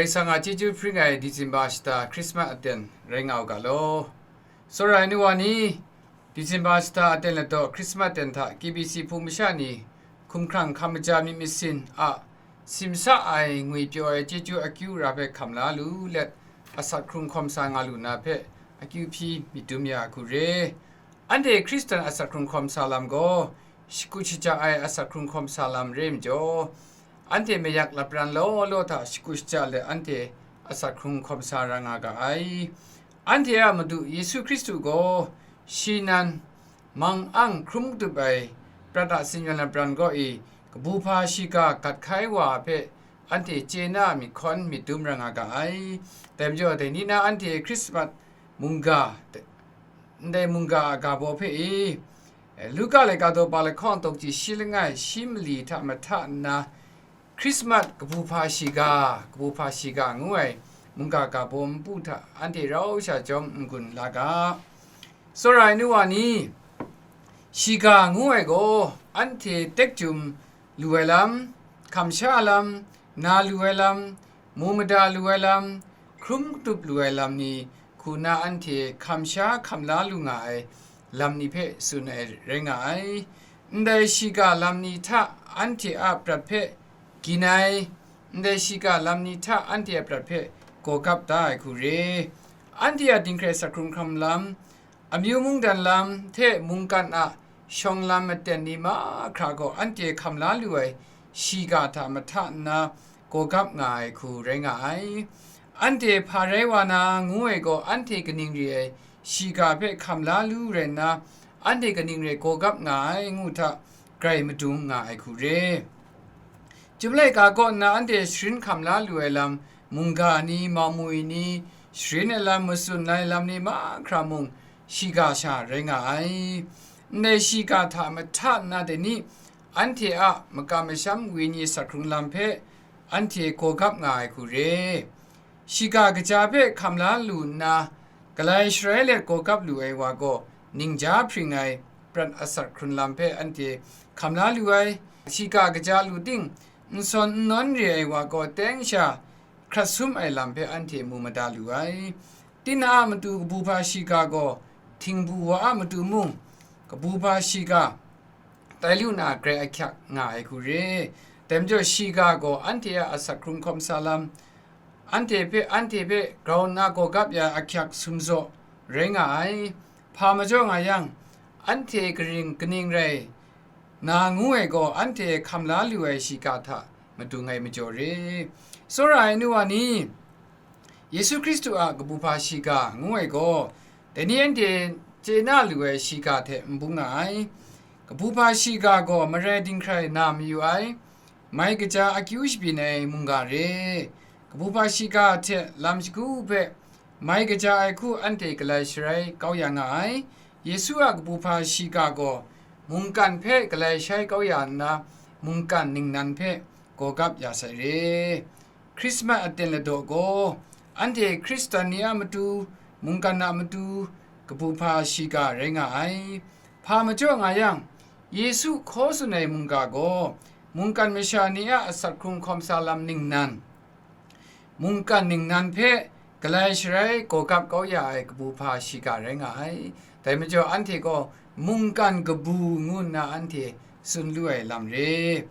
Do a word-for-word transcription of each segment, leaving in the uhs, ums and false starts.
Karai Kasang a chyeju hpring ai Disemba shata Hkrismat aten rai nga u ga law. Tsawra ai nu wa ni, Disemba shata aten ladaw Hkrismat aten hta K B C Hpung masha ni hkumhkrang hkam maja myit masin a simsa ai ngwi pyaw ai chyeju akyu ra hpe hkam la lu let, asak hkrung hkawm sa nga lu na hpe akyu hpyi myit dum ya ai hku re. Anhte Hkristan asak hkrung hkawm sa lam gaw, shakut shaja ai asak hkrung hkawm sa lam re majaw, anhte mayak lapran law law hta shakut shaja let anhte asak hkrung hkawm sa ra nga ga ai. Anhte a Madu Yesu Hkristu gaw shi nan mang ang hkrum katup ai prat a tsin-yawng lapran kaw i, kabu hpa shiga gat hkai wa hpe anhte chye na myit hkawn myit dum ra nga ga ai. Dai majaw, dai ni na anhte Hkrismat mungga, ndai mungga a ga baw hpe i, Luka laika daw pa lahkawng tawngchyi shi langai shi mali hta mahta nna, Hkrismat kabu hpa shiga, kabu hpa shiga ngu ai mungga ga baw npu hta anhte rau sha jawm n-gun la ga. Tsawra ai nu wa ni, shiga ngu ai gaw anhte tek chyum lu ai lam, hkamsha lam, na lu ai lam, mu mada lu ai lam, hkrum katup lu ai lam ni hku na anhte hkamsha hkam la lu nga ai lam ni hpe tsun ai rai nga ai. Ndai shiga lam ni hta anhte a prat hpe gin ai, ndai shiga lam ni hta anhte a prat hpe gaw gap da ai hku re. Anhte a dinghkrai sak hkrung hkam lam, amyu mungdan lam hte mungkan a shawng lam maten ni mahkra gaw anhte hkam la lu ai shiga hta mahta nna gaw gap nga ai hku rai nga ai. Anhte hpa rai wa na ngu ai gaw anhte kaning re ai shiga hpe hkam la lu rai nna, anhte kaning re gaw gap nga ai ngu hta grai madung nga ai hku re. Chyum laika kaw nna anhte sharin hkam la lu ai lam, mungga ni, maumwi ni, sharin ai lam, matsun ai lam ni mahkra mung, shiga sha rai nga ai. Ndai shiga hta mahta nna dai ni, anhte a makam masham wenyi sak hkrung lam hpe anhte gaw gap nga ai hku re. Shiga kaja hpe hkam la lu nna, galai sharai let gaw gap lu ai wa gaw, ningja hpring ai prat asak hkrun lam hpe anhte hkam la lu ai. Shiga kaja lu ting, n sawn n nawn re ai wa gaw, teng sha hkrat sum ai lam hpe anhte mu mada lu ai. Tinang a matu kabu hpa shiga gaw, htingbu wa a matu mung, kabu hpa shiga tai lu na grai ahkyak nga ai hku re. Dai majaw, shiga gaw anhte a asak hkrung hkawm sa lam, anhte hpe, anhte hpe grau nna gaw gap ya ai ahkyak sumzaw rai nga ai. Hpa majaw nga yang, anhte karing kaning rai na ngu ai gaw, anhte hkam la lu ai shiga hta madung ai majaw re. Tsawra ai nu wa ni, Yesu Hkristu a kabu hpa shiga ngu ai gaw, dai ni anhte chye na lu ai shiga hte n bung nga ai. Kabu hpa shiga gaw marai dinghkrai na mayu ai, mai kaja akyu shabyin ai mungga re. Kabu hpa shiga hte lam shagu hpe mai kaja ai hku anhte galai sharai kau ya nga ai. Yesu a kabu hpa shiga gaw mungkan hpe galai shai kau ya nna, mungkan ningnan hpe gaw gap ya sai re. Hkrismat aten ladaw gaw, anhte Hkristan ni a matu, mungkan a matu, kabu hpa shiga rai nga ai. Hpa majaw nga yang, Yesu hkaw tsun ai mungga gaw, mungkan masha ni a asak hkrung hkawm sa lam ningnan, mungkan ningnan hpe galai sharai gaw gap kau ya ai kabu hpa shiga rai nga ai. Dai majaw, anhte gaw mungkan kabu ngu nna anhte tsun lu ai lam re.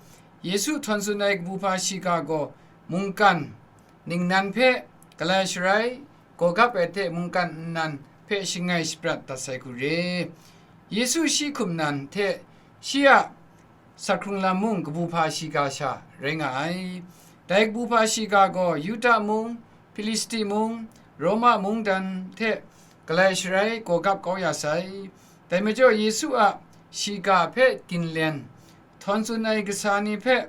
Yesu htawn tsun ai kabu hpa shiga gaw mungkan ningnan hpe galai sharai gaw gap ai hte mungkan nnan hpe shangai shaprat dat sai hku re. Yesu shi hkum nan hte shi a sak hkrung lam mung kabu hpa shiga sha rai nga ai. Dai kabu hpa shiga gaw Yuda mung, Hpilisti mung, Roma mungdan hte galai sharai gaw gap kau ya sai. Dai majaw, Yesu a shiga hpe ginlen htawn tsun ai kasa ni hpe,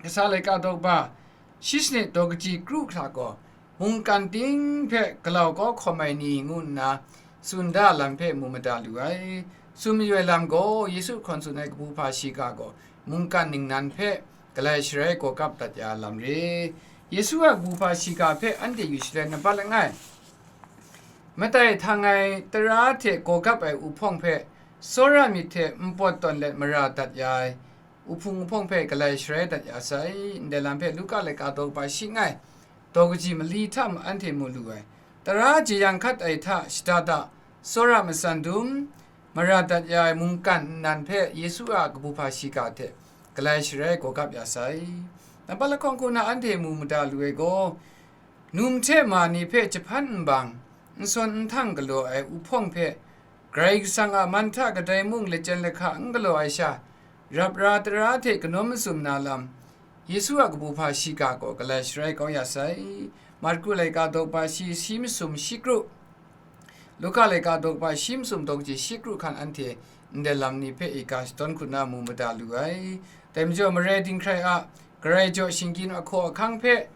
kasa laika daw kaba shi sanit daw kaji kru hkra gaw, mungkan ting hpe galau kau hkawm ai ni ngu nna tsun da lam hpe mu mada lu ai. Tsun mayu ai lam gaw, Yesu hkawn tsun ai kabu hpa shiga gaw mungkan ningnan hpe galai sharai gaw gap dat ya ai lam re. Yesu a kabu hpa shiga hpe anhte yu shaloi, nampat langai, matai htang ai tara hte gaw gap ai uhpawng hpe tsawra myit hte npawt tawn let mara dat ya ai, uhpung uhpawng hpe galai sharai dat ya sai. Ndai lam hpe Luka laika daw kaba shi langai, daw kaji mali hta mung anhte mu lu ai. Tara jeyang hkat ai hta shada da, tsawra matsan dum, mara dat ya ai mungkan nnan hpe Yesu a kabu hpa shiga hte galai sharai gawgap ya sai. Nampat lahkawng hku na anhte mu mada lu ai gaw, num hte ma ni hpe jahpan nbang, nsawn nhtan galaw ai uhpawng hpe, Karai Kasang a man hta kadai mung lachyum lahka n galaw ai sha, rap ra tara hte kanawn mazum na lam, Yesu a kabu hpa shiga gaw galai sharai kau ya sai. Marku laika daw kaba shi, shi masum shi kru, Luka laika daw kaba shi masum daw kaji shi kru hkan anhte ndai lam ni hpe ika shadawn hku na mu mada lu ai. Dai majaw, mare dinghkrai a Karai jaw shinggyim ahkaw ahkang hpe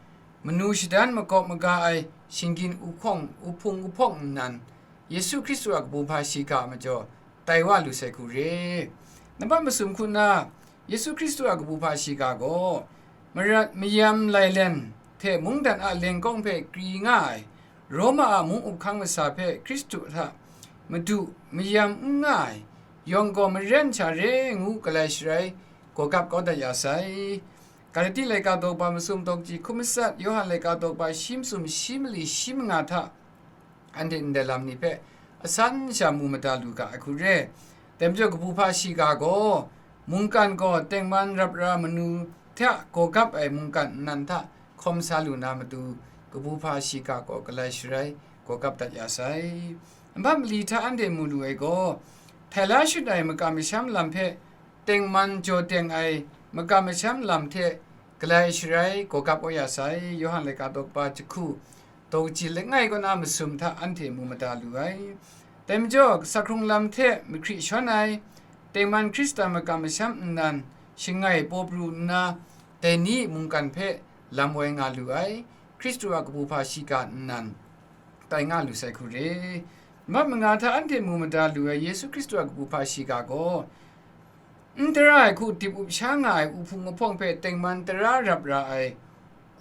manu shadan makawp maga ai shinggyim uhpawng, uhpung uhpawng nnan, Yesu Hkristu a kabu hpa shiga a majaw tai wa lu sai hku re. Nampat masum hku na, Yesu Hkristu a kabu hpa shiga gaw, marat mayam lailen hte mungdan a lengkawng hpe kri nga ai, Roma a mung up hkang masa hpe Hkristu hta madu mayam n nga ai, yawng gaw maren sha re ngu galai sharai gawgap kau dat ya sai. Galati laika daw kaba masum daw kaji hkun matsat, Yawhan laika daw kaba shi masum shi mali shi manga hta, anhte ndai lam ni hpe asan sha mu mada lu ga ai hku re. Dai majaw, kabu hpa shiga gaw, mungkan gaw tengman rap ra manu hta gawgap ai mungkan nnan hta hkawm sa lu na matu, kabu hpa shiga gaw galai sharai gawgap dat ya sai. Nampat mali hta anhte mu lu ai gaw, htai la shut ai makam masham lam hpe tengman jaw teng ai makam masham lam hte galai sharai gawgap kau ya sai. Yawhan laika daw kaba jahku, daw kaji langai kaw na masum hta anhte mu mada lu ai. Dai majaw, kasa hkrung lam hte mahkri shawn ai, tengman Hkristan makam masham nnan shangai paw pru nna, dai ni mungkan hpe lam woi nga lu ai, Hkristu a kabu hpa shiga nnan tai nga lu sai hku re. Mat manga hta anhte mu mada lu ai Yesu Hkristu a kabu hpa shiga gaw, n tara ai hku dip up sha nga ai uhpung uhpawng hpe tengman tara rap ra ai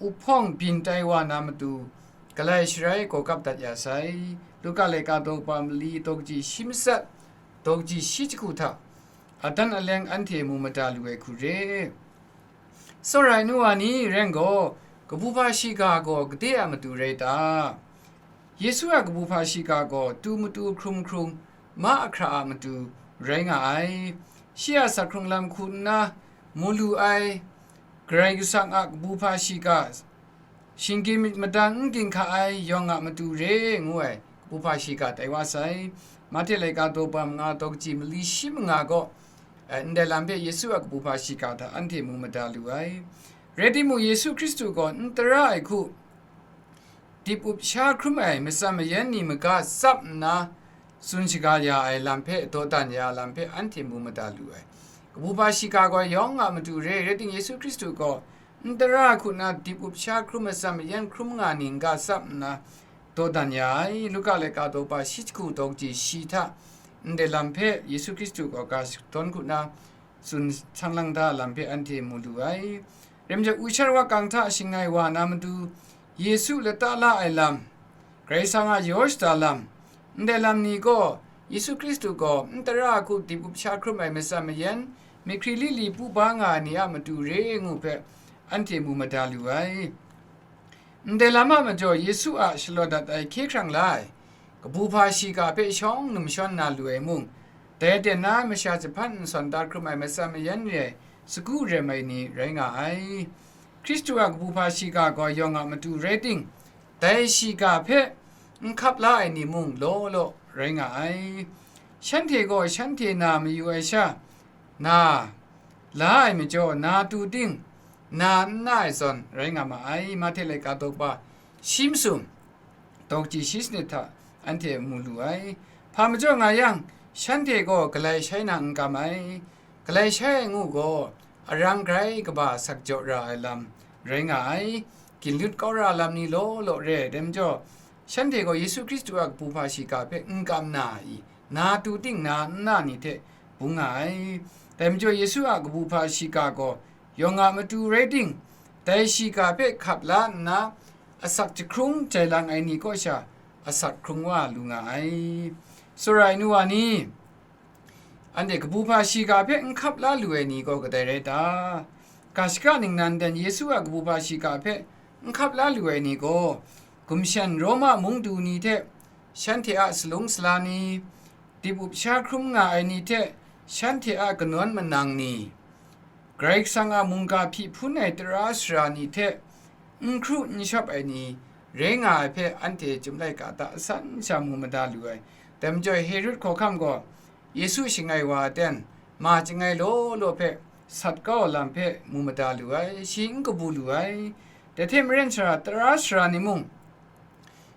uhpawng byin tai wa na matu, galai sharai gawgap dat ya sai. Luka laika daw kaba mali daw kaji shi matsat, daw kaji shi jahku hta, adan aleng anhte mu mada lu ai hku re. Tsawra ai nu wa ni rai gaw, kabu hpa shiga gaw gade a matu rai ta? Yesu a kabu hpa shiga gaw tu matu hkrum hkrung, ma ahkra a matu rai nga ai. Shi a asak hkrung lam hku nna mu lu ai Karai Kasang a kabu hpa shiga, shinggyim myit madang n ginhka ai yawng a matu re ngu ai kabu hpa shiga tai wa sai. Mahte laika daw kaba manga daw kaji mali shi manga gaw, eh, ndai lam hpe Yesu a kabu hpa shiga hta anhte mu mada lu ai. Rai timung, Yesu Hkristu gaw n tara ai hku dip up sha hkrum ai matsan mayan ni maga tsap nna tsun shaga ya ai lam hpe, dawdan ya lam hpe anhte mu mada lu ai. Kabu hpa shiga gaw yawng a matu re, rai timung, Yesu Hkristu gaw n tara hku na dip up sha hkrum, matsan mayan hkrum nga ni n-ga tsap nna dawdan ya ai. Luka laika daw kaba shi jahku daw kaji shi hta, ndai lam hpe Yesu Hkristu gaw ga shadawn hku na tsun sang lang da lam hpe anhte mu lu ai. Rai majaw, ushar wa kang hta shangai wa na matu, Yesu lata la ai lam, Karai Kasang a yaw shada lam, ndai lam ni gaw, Yesu Hkristu gaw n tara hku dip up sha hkrum ai matsan mayan, mahkri lili pu ba nga ai ni a matu re ngu hpe, anhte mu mada lu ai. Ndai lam a majaw, Yesu a shalaw dat ai hkye hkrang la ai, kabu hpa shiga hpe shawng num shawn na lu ai mung, dai aten na masha jahpan nsawn da hkrum ai matsan mayan re ai, sagu rem ai ni rai nga ai. Hkristu a kabu hpa shiga gaw yawng a matu rai ting, dai shiga hpe n hkap la ai ni mung law law rai nga ai. Shanhte gaw shanhte na mayu ai sha, na la ai majaw, na tu ting, na n na ai zawn rai nga ma ai. Mahte laika daw kaba shi masum, daw kaji shi sanit hta anhte mu lu ai. Hpa majaw nga yang, shanhte gaw galai shai na n kam ai. Galai shai ai ngu gaw, arang grai kaba asak jaw ra ai lam rai nga ai, ginlut kau ra lam ni law law re ai. Dai majaw, shanhte gaw Yesu Hkristu a kabu hpa shiga hpe n kam na i, na tu ting na n na ni hte bung nga ai. Dai majaw, Yesu a kabu hpa shiga gaw yawng a matu rai ting, dai shiga hpe hkap la nna, asak jahkrung jai lang ai ni kaw sha asak hkrung wa lu nga ai. Tsawra ai nu wa ni, anhte kabu hpa shiga hpe n hkap la lu ai ni gaw kadai rai ta? Ga shaka ningnan dan Yesu a kabu hpa shiga hpe n hkap la lu ai ni gaw, gumshan Roma mung du ni hte shanhte a salung sala ni, dip up sha hkrum nga ai ni hte shanhte a kanawn manang ni, Karai Kasang a mungga hpyi hpun ai tara sara ni hte n hkru n shawp ai ni rai nga ai hpe anhte chyum laika hta asan sha mu mada lu ai. Dai majaw Herod hkawhkam gaw Yesu shangai wa ai ten, ma chyangai law law hpe sat kau ai lam hpe mu mada lu ai, shi n kabu lu ai. Dai hte maren sara tara sara ni mung,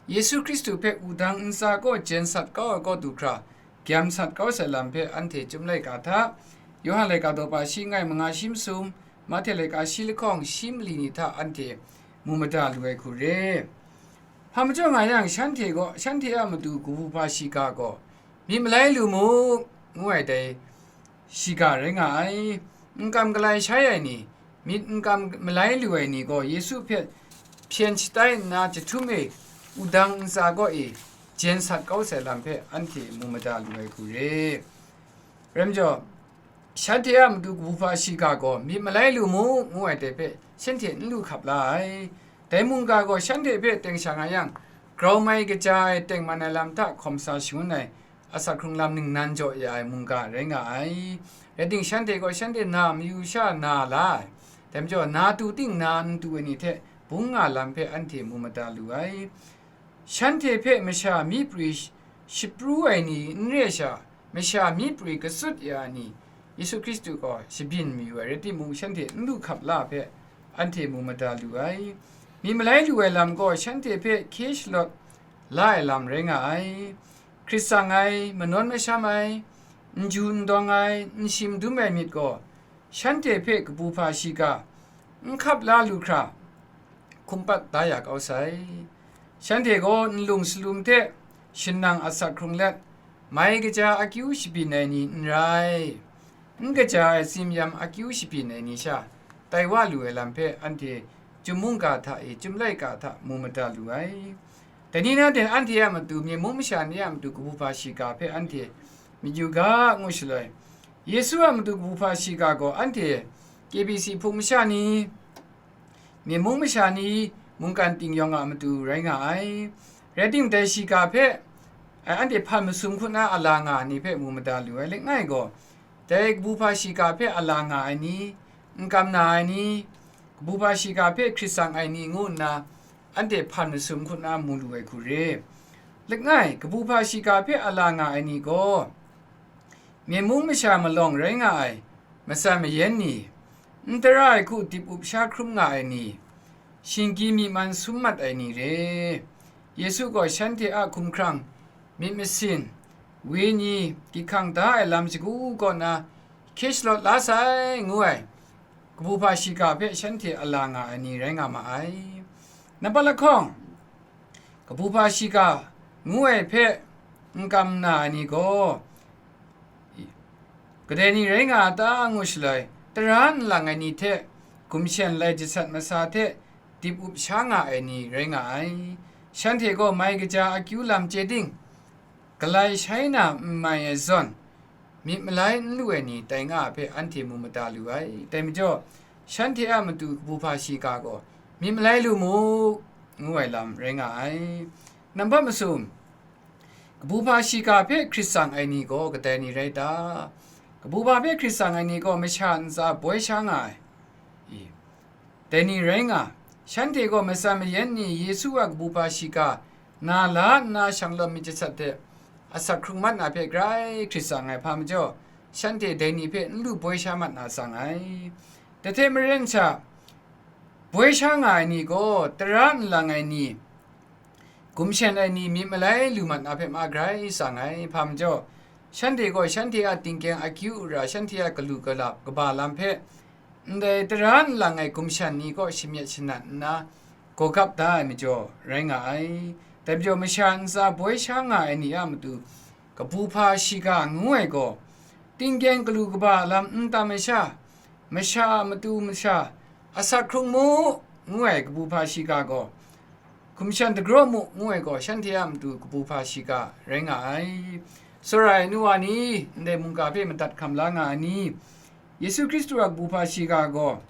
Yesu Hkristu hpe wudang ntsa kaw jen sat kau ai kaw du hkra, gyam sat kau sai lam hpe anhte chyum laika hta, Yawhan laika daw pa shi ngai manga shi masum, Mahte laika shi lahkawng shi mali ni hta anhte mu mada lu ai hku re. Hpa majaw nga yang, shanhte gaw shanhte a matu kabu hpa shiga gaw, myit malai lu mu, ngu ai dai shiga rai nga ai. N kam galai shai ai ni, myit n kam malai lu ai ni gaw Yesu hpe hpyen shatai nna jahtum e wudang ntsa kaw e jen sat kau sai lam hpe anhte mu mada lu ai hku re. Rai majaw, shanhte a matu kabu hpa shiga gaw myit malai lu mu, ngu ai dai hpe shanhte n lu hkap la ai. Dai mungga gaw shanhte hpe teng sha nga yang, grau mai kaja ai tengman ai lam hta hkawm sa shangun ai, asak hkrung lam ningnan jaw ya ai mungga rai nga ai. Rai ting, shanhte gaw shanhte na mayu sha na la ai. Dai majaw, na tu ting na n tu ai ni hte bung nga lam hpe anhte mu mada lu ai. Shanhte hpe masha myi prwi sh-, shapru ai ni n re sha, masha myi prwi katsut ya ai ni, Yesu Hkristu gaw shabyin mayu ai rai timung, shanhte n lu hkap la hpe anhte mu mada lu ai. Myit malai lu ai lam gaw shanhte hpe hkye shalawt la ai lam rai nga ai. Hkrit tsang ai, manawn masham ai, n ju n dawng ai, n shim dum ai myit gaw, shanhte hpe kabu hpa shiga n hkap la lu hkra, hkum pat da ya kau sai. Shanhte gaw nlung salum hte shanang asak hkrung let, mai kaja akyu shabyin ai ni n rai, n kaja ai tsim yam akyu shabyin ai ni sha, tai wa lu ai lam hpe anhte chyum mungga hta e, chyum laika hta mu mada lu ai. Dai ni na ten anhte a matu, myen mung masha ni a matu kabu hpa shiga hpe anhte myit yu ga, ngu shaloi, Yesu a matu kabu hpa shiga gaw anhte K B C hpung masha ni, myen mung masha ni, mungkan ting yawng a matu rai nga ai. Rai timung, dai shiga hpe, a, anhte hpan masum hku na a la nga ai ni hpe mu mada lu ai. Langai gaw, dai kabu hpa shiga hpe a la nga ai ni, n kam na ai ni, kabu hpa shiga hpe hkrit tsang ai ni ngu nna, anhte hpan masum hku na mu lu ai hku re. Langai, kabu hpa shiga hpe a la nga ai ni gaw, myen mung masha malawng rai nga ai matsan mayan ni, n tara ai hku dip up sha hkrum nga ai ni, shinggyim myi man sum mat ai ni re. Yesu gaw shanhte a hkumhkrang, myit masin, wenyi, gyit hkang da ai lam shagu kaw na hkye shalawt la sai, ngu ai kabu hpa shiga hpe shanhte a la nga ai ni rai nga ma ai. Nampat lahkawng, kabu hpa shiga ngu ai hpe n kam na ai ni gaw, kadai ni rai nga a ta, ngu shaloi, tara nlang ai ni hte gumshen lai jasat masa hte dip up sha nga ai ni rai nga ai. Shanhte gaw mai kaja akyu lam chye ting, galai shai na n mai ai zawn, myit malai n lu ai ni tai nga ai hpe anhte mu mada lu ai. Dai majaw, shanhte a matu kabu hpa shiga gaw, myit malai lu mu, ngu ai lam rai nga ai. Nampat masum, kabu hpa shiga hpe hkrit tsang ai ni gaw kadai ni rai ta? Kabu hpa hpe hkrit tsang ai ni gaw masha ntsa boi sha nga ai. I, dai ni rai nga, shanhte gaw matsan mayan ni Yesu a kabu hpa shiga na la nna shanglawm myit jasat hte asak hkrung mat na hpe grai hkrit tsang ai hpa majaw, shanhte dai ni hpe n lu boi sha mat na tsang ai. Dai hte maren sha, boi sha nga ai ni gaw tara nlang ai ni, gumshen ai ni myit malai lu mat na hpe ma grai tsang ai. Hpa majaw, shanhte gaw shanhte a tingkyang akyu ara, shanhte a galu galap kaba lam hpe, ndai tara nlang ai gumshan ni kaw shamyet shanat nna, gawgap da ai majaw rai nga ai. Dai majaw, masha ntsa boi sha nga ai ni a matu, kabu hpa shiga ngu ai gaw, tingkyang galu kaba lam n tam ai sha, masha a matu masha, asak hkrung mu, ngu ai kabu hpa shiga gaw, gumshan dagraw mu, ngu ai gaw, shanhte a matu kabu hpa shiga rai nga ai. Tsawra ai nu wa ni, ndai mungga hpe madat hkam la nga ai ni, Yesu Hkristu a kabu hpa shiga gaw,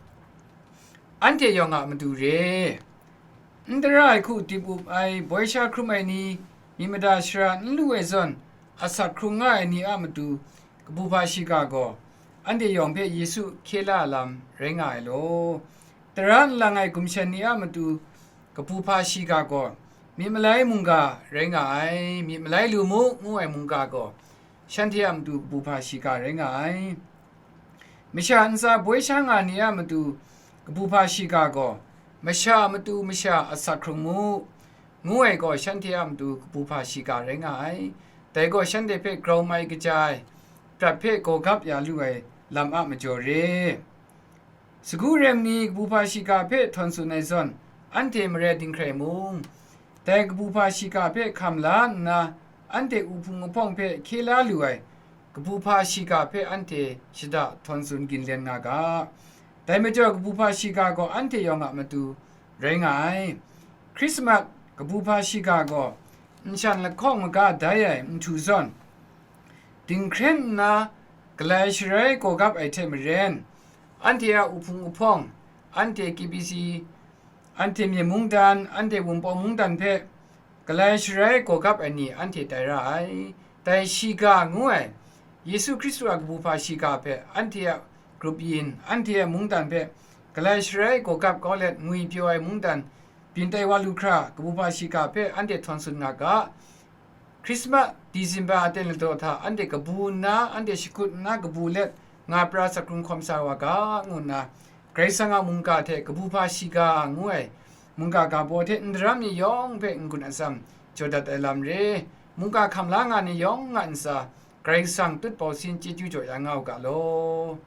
anhte yawng a matu re. N tara ai hku dip up ai boi sha hkrum ai ni, myit mada shara n lu ai zawn, asak hkrung nga ai ni a matu kabu hpa shiga gaw, anhte yawng hpe Yesu hkye la ai lam rai nga ai law. Tara nlang ai gumshan ni a matu kabu hpa shiga gaw, myit malai mungga rai nga ai, myit malai lu mu, ngu ai mungga gaw, shanhte a matu kabu hpa shiga rai nga ai. Masha ntsa boi sha nga ni a matu kabu hpa shiga gaw, masha a matu masha asak hkrung mu, ngu ai gaw shanhte a matu kabu hpa shiga rai nga ai. Dai gaw shanhte hpe grau mai kaja ai, prat hpe gaw gap ya lu ai lam a majaw re. Sagu rem ni kabu hpa shiga hpe htawn tsun ai zawn, anhte marai dinghkrai mung, dai kabu hpa shiga hpe hkam la nna, anhte uhpung ahpawng hpe hkye la lu ai kabu hpa shiga hpe anhte shada htawn tsun ginlen nga ga. Dai majaw kabu hpa shiga gaw anhte yawng a matu rai nga ai. Hkrismat kabu hpa shiga gaw nshan lahkawng maga dai ai nhtu zawn, dinghkren nna galai sharai gawgap ai hte maren, anhte a uhpung ahpawng, anhte K B C, anhte myen mungdan, anhte Wunpawng mungdan hpe galai sharai gawgap ai ni anhte tai ra ai. Dai shiga ngu ai, Yesu Hkristu a kabu hpa shiga hpe anhte a grup yin, anhte a mungdan hpe galai sharai gawgap kau let ngwipyaw ai mungdan byin tai wa lu hkra, kabu hpa shiga hpe anhte htawn tsun nga ga. Hkrismat, Disemba aten ladaw hta anhte kabu nna, anhte shakut nna kabu let nga pra sak hkrung hkawm sa wa ga, ngu nna, Karai Kasang a mungga hte kabu hpa shiga ngu ai mungga ga baw hte n daram ni yawng hpe n-gun atsam jaw dat ai lam re. Mungga hkam la nga ni yawng a ntsa, Karai Kasang tut bau sin chyeju jaw ya nga u ga law.